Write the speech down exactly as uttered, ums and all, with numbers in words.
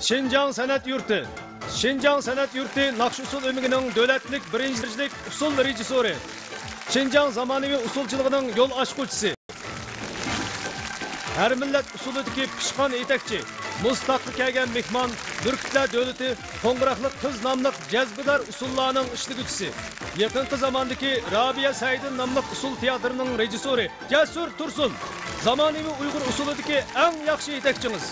شىنجاڭ سەنئەت يۇرتى. شىنجاڭ سەنئەت يۇرتى ناخشا-ئۇسسۇل ئۆمىكىنىڭ دۆلەتلىك بىرىنچى دەرىجىلىك ئۇسسۇل رېژىسسورى. شىنجاڭ زامانىۋى ئۇسسۇلچىلىقىنىڭ يول ئاچقۇچىسى. ھەر مىللەت ئۇسسۇلىدىكى پىشقان يېتەكچى، مۇز تاغقا كەلگەن مېھمان، بۈركۈتلەر دۆلىتى، قوڭغۇراقلىق قىز ناملىق جەزبىدار ئۇسسۇللارنىڭ ئىشلىگۈچىسى. يېقىنقى زاماندىكى رابىيە سەئىدىن ناملىق ئۇسسۇل تىياتىرىنىڭ رېژىسسورى جەسۇر تۇرسۇن. زامانىۋى ئۇيغۇر ئۇسسۇلىدىكى ئەڭ ياخشى يېتەكچىڭىز.